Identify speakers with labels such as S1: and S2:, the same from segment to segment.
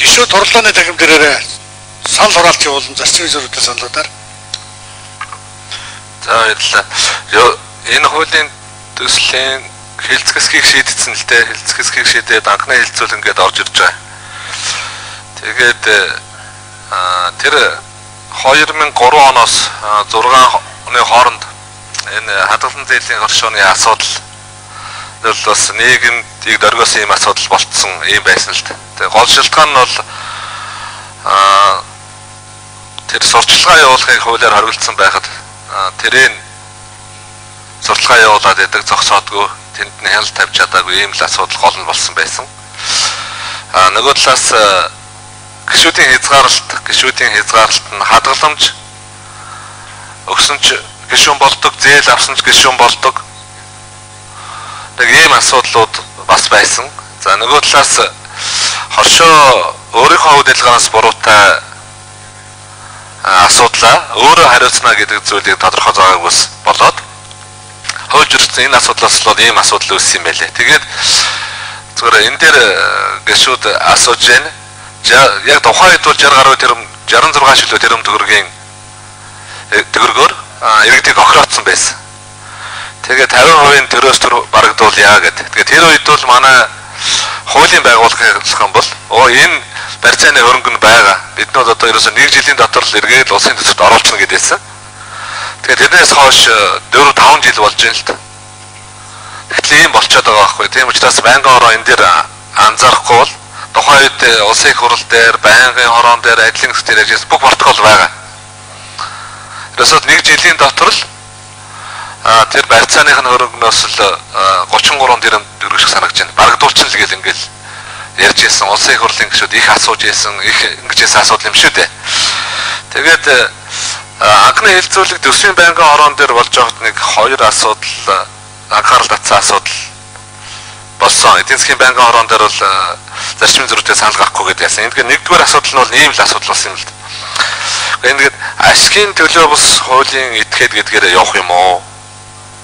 S1: Гишүүд хурлааны танхим дээрээ санал хураалт явуулан зарчмын зөрүүтэй саналуудаар.
S2: За баярлалаа. Энэ хуулийн төслийн хэлцгэсгийг шийдсэн л дээ. Хэлцгэсгийг шийдээд анхны хэлцүүл ингээд орж ирж байгаа. Тэгээд тэр 2003 оноос 6 оны хооронд энэ хадгалан зээлийн хоршооны асуудал бол бас нийгэмд яг дөргөөс ийм асуудал болцсон ийм байсан л дээ. Тэгээ гол шалтгаан нь бол тэр сурчлагаа явуулахыг хуулиар хоригдсан байхад тэрийг сурталчилгаа явуулаад байдаг зогсоодгүй тэнд нь хяналт тавьж чадаагүй ийм л асуудал гол нь болсон байсан. Нөгөө талаас гишүүдийн хязгаарлалт нь хадгаламж өгсөн ч гишүүн болдог, зээл авсан ч гишүүн болдог. Нэг ийм асуудлууд бас байсан. За нөгөө талаас хоршоо өөрийнхөө үйл ажиллагаанаас буруутай асуудлаа өөрөө хариуцна гэдэг зүйлийг тодорхой заагаагүйс болоод хууль журчсан энэ асуудлаас л ийм асуудал үүссэн юм байлээ. Тэгээд зүгээр энэ дээр гишүүд асууж байна. Яг тухайн үед бол 60 гаруй тэрбум 66 шилүү тэрбум төгрөгийн төгрөгөөр иргэдийг хохироцсон байсан. Тэгээд 50% төрөөс төр барагдуулъя гэдэг. Тэгээд тэр үед бол манай хуулийн байгууллагын юм бол энэ барьцааны хөрөнгө нь байгаа. Бид нар одоо ерөөсөө нэг жилийн дотор л эргээд улсын төсөвт оруулчихна гэдээсэн. Тэгээд тэрнээс хойш 4 5 жил болж байна л та. Тэгтэл ийм болчиход байгаа байхгүй. Тийм учраас байнгын хороо энэ дээр анзаарахгүй бол тухайн үед улсын их хурал дээр, байнгын хороон дээр, ажлын хэсэг дээр ажилласан бүх протокол байгаа. Ерөөсөө нэг жилийн дотор л тэр барьцааных нь хөрөнгнөөс л 33 тэрбум төгрөг шиг санагдаж байна. Барагдуулчихна л гэл ингээл ярьж ирсэн. Улсын их хурлын гишүүд их асууж ирсэн, их ингэж ирсэн асуудал юм шүү дээ. Тэгээд анхны хэлцүүлэг төсвийн байнгын хороон дээр болж байхад нэг хоёр асуудал анхаарал татсан асуудал болсон. Эдийн засгийн байнгын хороон дээр бол зарчмын зөрүүтэй санал гарахгүй гэдээ яасан. Энд нэгдүгээр асуудал нь бол ийм л асуудал болсон юм л да. Ингээд ашигын төлөө бус хуулийн этгээд гэдгээр явах юм уу?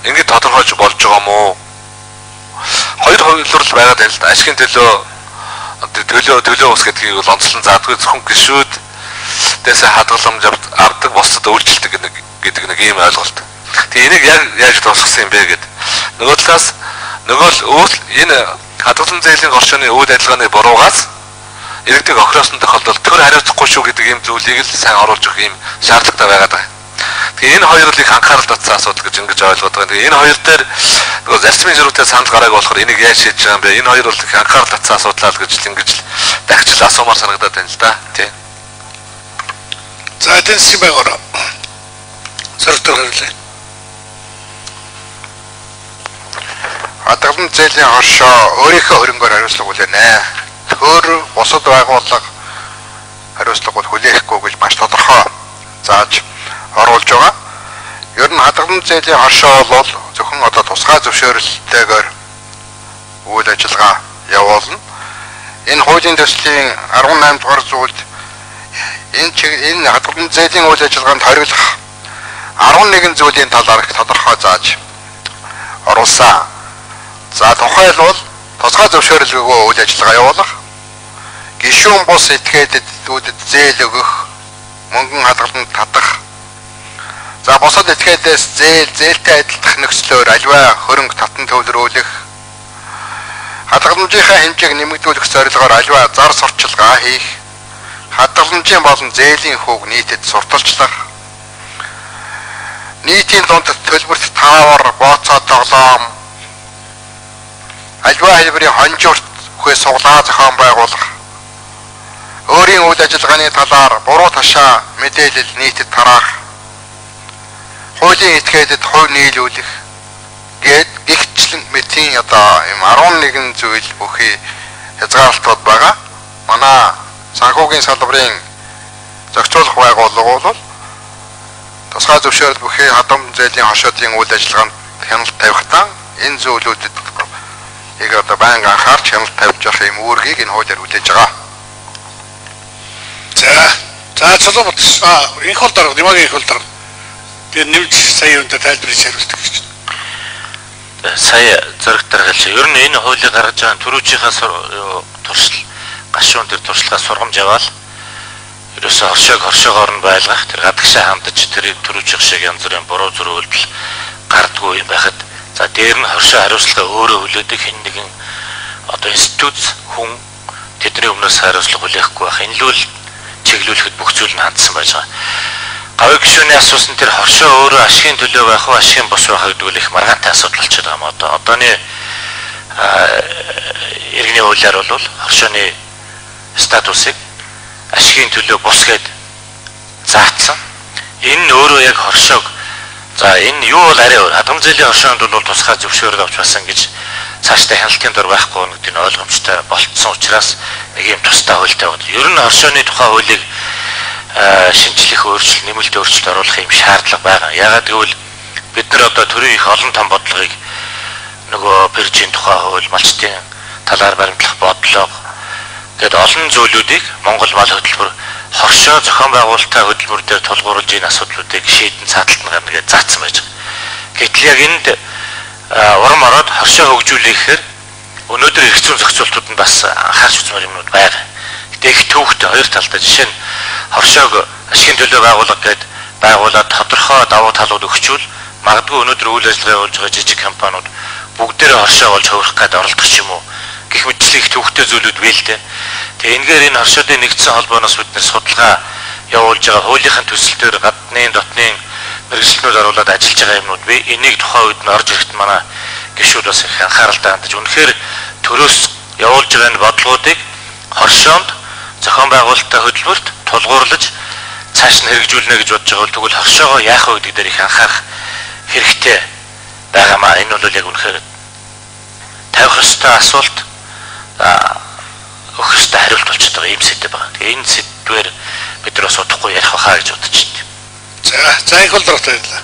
S2: Ингээд тодорхойж болж байгаа юм уу? Хоёр хувилбар байгаад байна л да. Ашигын төлөө ус гэдгийг бол онцлон заадгүй зөвхөн гишүүд дээсээ хадгаламж авдаг бусдад үйлчлдэг гэдэг нэг ийм ойлголт. Тэгээ энийг яг яаж дуусгасан юм бэ гэд. Нөгөө талаас нөгөө л энэ хадгалан зээлийн горшооны үйл ажиллагааны буруугаас иргэдэг охиросон тохиолдолд төр хариуцахгүй шүү гэдэг ийм зүйлийг л сайн оруулж өгөх ийм шаардлагатай байгаад байгаа. Тэгээ энэ хоёр л их анхаарал татсан асуудал гэж ингэж ойлгоод байгаа. Тэгээ энэ хоёр дээр нөгөө зарчмын зөрүүтэй санал гарааг болохоор энийг яаж шийдэж байгаа юм бэ? Энэ хоёр бол их анхаарал татсан асуудал л гэж ингэж л дахиж л асуумаар санагдаад байна л да. Тий.
S1: За эдийн засгийн байгууллага зөрөгтөр хариулъя.
S3: Хадгалан зээлийн хоршоо өөрийнхөө хөрөнгөөр хариуцлага хүлээнэ. Төр бусад байгууллага хариуцлага бол хүлээхгүй гэж маш тодорхой зааж оруулж байгаа. Ер нь хадгалан зээлийн хоршоо бол зөвхөн одоо тусгай зөвшөөрөлтөөр үйл ажиллагаа явуулна. Энэ хуулийн төслийн 18 дугаар зүйлд энэ хадгалан зээлийн үйл ажиллагаанд хориглох 11 зүйлийн талаар их тодорхой зааж оруулсан. За тухайлбал тусгай зөвшөөрлгүй үйл ажиллагаа явуулах, гишүүн бус этгээдүүдэд зээл өгөх, мөнгөн хадгаланд татах, за бусад этгээдээс зээлтэй адилдах нөхцлөөр аливаа хөрөнгө татан төвлөрүүлэх, хадгаламжийнхаа хэмжээг нэмэгдүүлэх зорилгоор аливаа зар сурталчилгаа хийх, хадгаламжийн болон зээлийн хүүг нийтэд сурталчлах, нийтийн дунд төлбөрт таавар, бооцоо тоглоом, аливаа хэлбэрийн хонжуурт үхээ суглаа зохион байгуулах, өөрийн үйл ажиллагааны талаар буруу ташаа мэдээлэл нийтэд тараах, хуулийн этгээдэд хувь нийлүүлэх гээд гихчлэн мэтийн одоо ийм 11 зүйл бүхий хязгаарлалтууд байгаа. Манай санхүүгийн салбарын зохицуулах байгууллага бол тусгай зөвшөөрөл бүхий хадгалан зээлийн хоршоодын үйл ажиллагаанд хяналт тавихтаа энэ зүйлүүдэд яг одоо байнга анхаарч хяналт тавьж явах юм үүргийг энэ хуулиар хүлээж байгаа.
S1: За цолоо бот инх хол дарга, Нимагийн инх хол дарга. Тэгээ нэмж сая юунда тайлбарыг хариулдаг гэж.
S4: Сая зориг дарга хэлж. Ер нь энэ хуулийг гаргаж байгаа түрүүчийнхаа туршил Гашуун тэр туршлагаа сургамж аваад ерөөсөө хоршоог хоршоогоор нь байлгах, тэр гадагшаа хандаж тэр төрүүчих шиг янз бүрийн буруу зүрх үйлдэл гардггүй юм байхад за дээр нь хоршоо хариуцлага өөрөө хүлээдэг хэн нэгэн одоо институт хүн тэдний өмнөөс хариуцлага хүлээхгүй байх. Энэ л чиглүүлэхэд бүх зүйл нь хандсан байж байгаа. Гавь гишүүний асуусан тэр хоршоо өөрөө ашигын төлөө байх уу, ашигын бус байх гэдэг нь их маргаантай асуудал болчиход байгаа юм. Одоо одооны иргэний хуулиар бол хоршооны статусыг ашигын төлөө бус гэд заасан. Энэ нь өөрөө яг хоршоог за энэ юу бол арай өөр. Хадгам зээлийн хоршоонд бол тусгай зөвшөөрөл авч басан гэж цаашдаа хяналтын дор байхгүй гэдэг нь ойлгомжтой болцсон учраас нэг юм тусдаа хуультай байна. Ер нь хоршооны тухай хуулийг шинжлэх өөрчлөлт, нэмэлт өөрчлөлт оруулах юм шаардлага байгаа. Яагаад гэвэл бид нар одоо төрийн их олон том бодлогыг нөгөө биржийн тухай хууль, малчдын талаар баримтлах бодлого гээд олон зүйлүүдийг Монгол мал хөтөлбөр хоршоо зохион байгуулалттай хөтөлбөр дээр тулгуурлаж энэ асуудлуудыг шийдэн цааталт нь гарна гэж заасан байж байгаа. Гэтэл яг энд урам ороод хоршоо хөгжүүлэхээр өнөөдөр эрх зүйн зохицуултууд нь бас анхаарч үзмээр юмнууд байгаа. Гэтэ их төвхтэй хоёр талтай. Жишээ нь хоршоог ашигын төлөө байгуулга гээд байгуулад тодорхой давуу талууд өгчүүл магадгүй өнөөдөр үйл ажиллагаа явуулж байгаа жижиг компаниуд бүгдээрээ хоршоо болж хувирах гээд оролдох ч юм уу гэх мэтчлэн их төвхтэй зүйлүүд бий л дээ. Тэгээ энэгээр энэ хоршоодын нэгдсэн холбооноос бид нэр судалгаа явуулж байгаа хуулийнхын төсөл дээр гадны дотны мэргэжилтнүүд оруулаад ажиллаж байгаа юмнууд бий. Энийг тухайн үед нь орж ирэхэд манай гишүүд бас их анхааралтай хандаж үнэхээр төрөөс явуулж байгаа энэ бодлогоодыг хоршоонд зохион байгуулалттай хөдөлмөрт тулгуурлаж цааш нь хэрэгжүүлнэ гэж бодож байгаа бол тэгвэл хоршоогоо яах вэ гэдэг дээр их анхаарах хэрэгтэй байгаамаа. Энэ бол яг үнэхээр тавих ёстой асуулт, өгөх ёстой хариулт болчиход байгаа ийм сэдэв байгаа. Тэгээ энэ сэдвээр бид нар бас удахгүй ярих байхаа гэж бодож байна.
S1: За, за их бол дуртай байлаа.